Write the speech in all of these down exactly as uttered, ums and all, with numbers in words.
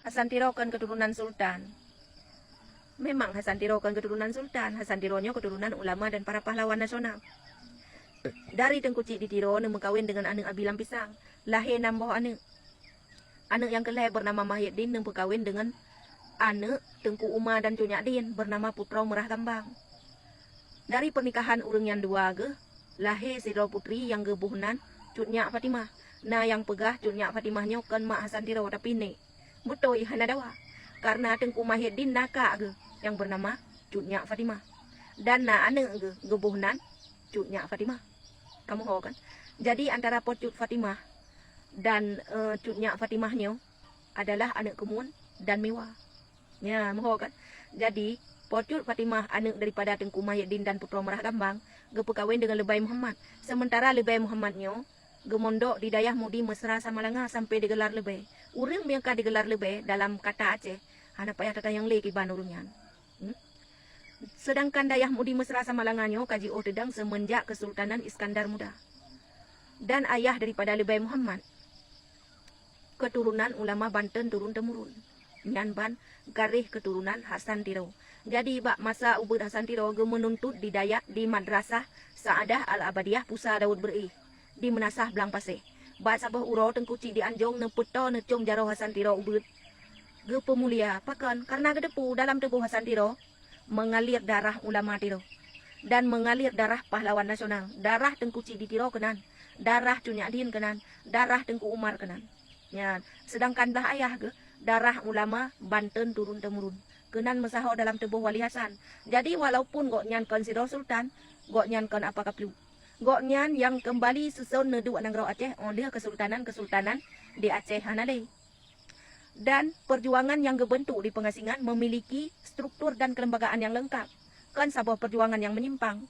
Hasan Tiro kon keuturonan sultan. Memang Hasan Tiro kon keuturonan sultan, Hasan Tiro nyoe keuturonan ulama dan para pahlawan nasional. Dari Teungku Chik di Tiro neumeukawen deungon aneuk Abi Lam Pisang, lahé nam boh aneuk. Aneuk nyang keulhèe beunama Mahyuddin neumeukawen deungon aneuk Teungku Uma dan Cut Nyak Din beunama Putroe Meurah Gambang. Dari peunikahan ureueng nyang dua geuh lahé sidroe putri nyang geuboh nan Cut Nyak Fatimah. Na nyang peugah Cut Nyak Fatimah nyoe kon mak Hasan Tiro, tapi nek. Beutôi hana dawa. Karena Teungku Mahyuddin na kak geuh nyang beunama Cut Nyak Fatimah. Dan na aneuk geuh geuboh nan Cut Nyak Fatimah. Kamoe ho kan? Jadi antara Po Cut Fatimah dan, eh, Cut Nyak Fatimah nyoe adalah aneuk keumuen dan miwa. Nya, moho kan? Jadi, Po Cut Fatimah, aneuk daripada Teungku Mahyuddin dan Putroe Meurah Gambang, geupeukawen deungon Leubèe Muhammad. Sementara Leubèe Muhammad nyoe geumondok di Dayah Mudi Mesra Samalanga sampai digelar Leubèe. Ureueng nyang ka digelar Leubèe dalam kata Aceh, hana payah tatanyong lé kiban ureueng nyan. Hmm? Sedangkan Dayah Mudi Mesra Samalanga nyoe ka jiôh teudong seumeunjak Kesultanan Iskandar Muda. Dan ayah daripada Leubèe Muhammad keuturonan ulama Banten turun-temurun. Nyan ban garéh keuturonan Hasan Tiro. Jadi, bak masa ubeuet Hasan Tiro geumeununtut di Dayat di Madrasah Sa'adah Al-Abadiyah Pusa Daud Beuréh di Meunasah Blang Paséh. Bak saboh uroe Teungku Chik di Anjong neupeutoe neucôm jaroe Hasan Tiro ubeuet. Geupeumulia, pakon? Karena geuteupeue dalam tuboh Hasan Tiro mengalir darah ulama Tiro dan mengalir darah pahlawan nasional. Darah Teungku Chik di Tiro keunan, darah Cut Nyak Din keunan, darah Teungku Umar keunan. Nyan, sedangkan blah ayah geuh darah ulama Banten turun-temurun. Keunan meusaho dalam tuboh Wali Hasan. Jadi, walaupun gobnyan kon sidroe sultan, gobnyan kon apa kaplu. Gobnyan nyang keumbali suson neuduek nanggroe Aceh óh lheueh kesultanan-kesultanan di Aceh hana lé. Dan perjuangan nyang geubeuntuk di peungasingan memiliki struktur dan kelembagaan nyang leungkap. Kon saboh perjuangan nyang menyimpang.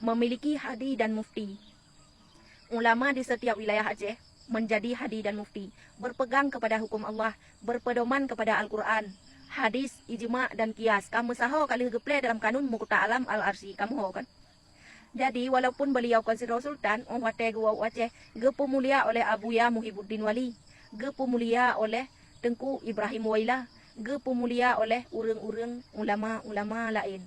Memiliki hadi dan mufti. Ulama di setiap wilayah Aceh menjadi hadi dan mufti, berpegang kepada hukum Allah, berpedoman kepada Al-Quran, hadis, ijma, dan qiyas, ka meusaho ka lheueh geuplé dalam kanun Muqta Alam Al-Arsy, kamoe ho kan? Jadi, walaupun beliau kon sidroe sultan, óh watèe geuwoe u Aceh, geupeumulia oleh Abuya Muhibuddin Wali, geupeumulia oleh Teungku Ibrahim Waila, geupeumulia oleh ureueng-ureueng ulama-ulama laén.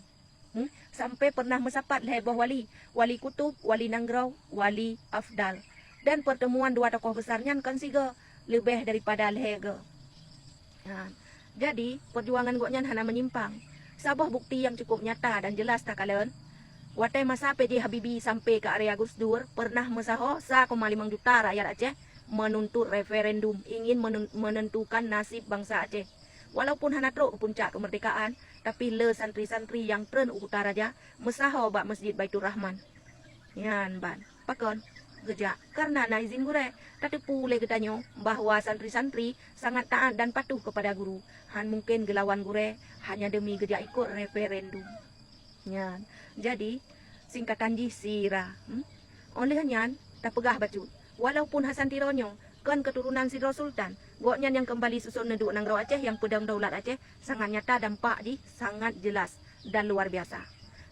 Hmm? Sampai pernah meusapat lhèe boh wali, wali kutub, wali nanggroe, wali afdal. Dan pertemuan dua tokoh besar nyan kon sigoe, leubeh daripada lhèe goe. Ha. Jadi, perjuangan gobnyan hana menyimpang. Saboh bukti nyang cukup nyata dan jelas takalon, watèe masa P J Habibie sampai ke area Gus Dur, pernah meusaho sa koma limong juta rakyat Aceh menuntut referendum, ingin menun-, menentukan nasib bangsa Aceh. Walaupun hana trok ke puncak kemerdekaan, tapi le santri-santri nyang treun u Kuta Raja meusaho bak Masjid Baiturrahman. Nyan ban. Pakon? Geujak. Karena na izin gurèe. Tateupeue lé geutanyoe bahwa santri-santri sangat taat dan patuh kepada guru. Han mungken geulawan gurèe hanya demi geujak ikot referendum. Nyan. Jadi, singkatan jih sira. Hmm? Óh lheueh nyan, tapeugah bacut. Walaupun Hasan Tiro nyoe kon keuturonan sidroe sultan, gobnyan nyang keumbali suson neuduek nanggroe Aceh nyang peudong daulat Aceh sangat nyata, dampak jih sangat jelas dan luar biasa.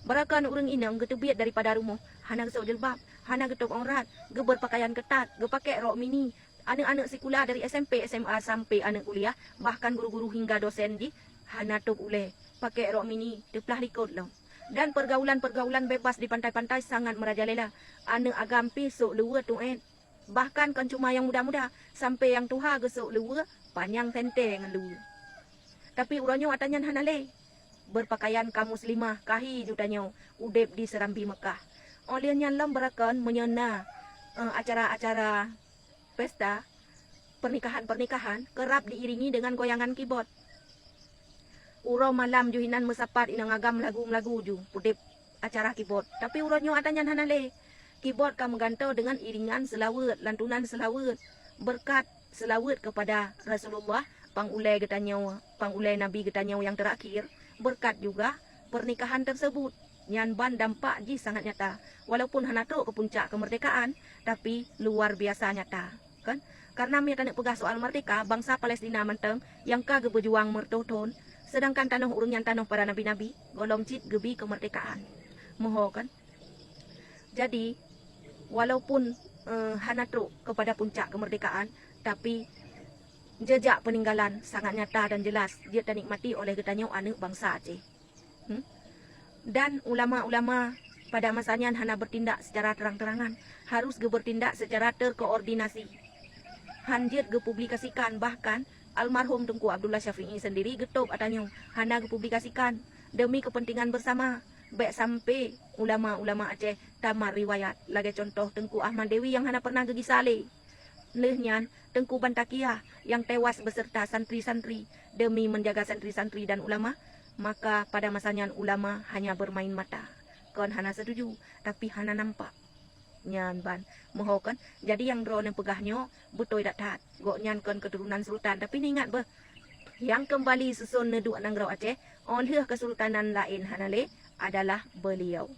Barokon ureueng inong geuteubiet daripada rumoh, hana geusôk jilbab, hana geutôb aurat, geubeupakaian keutat, geupakèk rok mini. Aneuk-aneuk sikula dari S M P, S M A sampai aneuk kuliah, bahkan guru-guru hingga dosen jih hana tôb ulèe, pakèk rok mini teuplah likot lom. Dan pergaulan-pergaulan bebas di pantai-pantai sangat merajalela. Aneuk agam pih sôk luweue tuet. Bahkan kon cuma nyang muda-muda, sampai nyang tuha geusôk luweue panyang sentée ngon luweue. Tapi uroe nyoe atra nyan hana lé. Berpakaian ka muslimah, ka hi ju tanyoe udeb di Seurambi Meukah. Óh lheueh nyan lom barokon meunyoe na, eh, acara-acara pesta, pernikahan-pernikahan, kerap diiringi dengan goyangan kibot. Uroe malam ju hinan meusapat inong agam lagu-lagu ju udeb acara kibot. Tapi uroe nyoe atra nyan hana lé. Kibot ka meugantoe deungon iringan seulaweuet, lantunan seulaweuet, beureukat seulaweuet keupada Rasulullah, pang ulèe geutanyoe, pang ulèe Nabi geutanyoe nyang teurakhir, beureukat juga pernikahan tersebut. Nyan ban dampak jih sangat nyata. Walaupun hana trok keu puncak keumeurdekaan, tapi luar biasa nyata. Kan? Karena meunyo taneuk peugah soal merdeka, bansa Palestina mantong nyang ka geupeujuang meureutoh thon, seudangkan tanoh ureueng nyan tanoh para nabi-nabi, gohlom cit geubi keumeurdekaan. Moho kan? Jadi, walaupun, eh, hana trok keupada puncak keumeurdekaan, tapi Jejak peninggalan sangat nyata dan jelas jeuet tanikmati oleh geutanyoe aneuëk bansa Aceh. Hmm? Dan ulama-ulama pada masa nyan hana bertindak secara terang-terangan, harus geubertindak secara terkoordinasi. Han jeuet geupublikasikan, bahkan almarhum Teungku Abdullah Syafi'i sendiri geutôb ata nyoe hana geupublikasikan demi kepentingan bersama. Bék sampai ulama-ulama Aceh tamar riwayat lagée contoh Teungku Ahmad Dewi nyang hana pernah geugisa lé. Lheueh nyan, Teungku Bantakiah nyang tewas beserta santri-santri demi menjaga santri-santri dan ulama, maka pada masa nyan ulama hanya bermain mata. Kon hana setuju, tapi hana nampak. Nyan ban, meuho kon. Jadi nyang droeneuh peugah nyoe beutôi that-that. Gobnyan kon keturunan sultan, tapi neuingat beuh, nyang keumbali suson neuduek nanggroe Aceh, óh lheueh kesultanan laén hana lé, adalah beliau.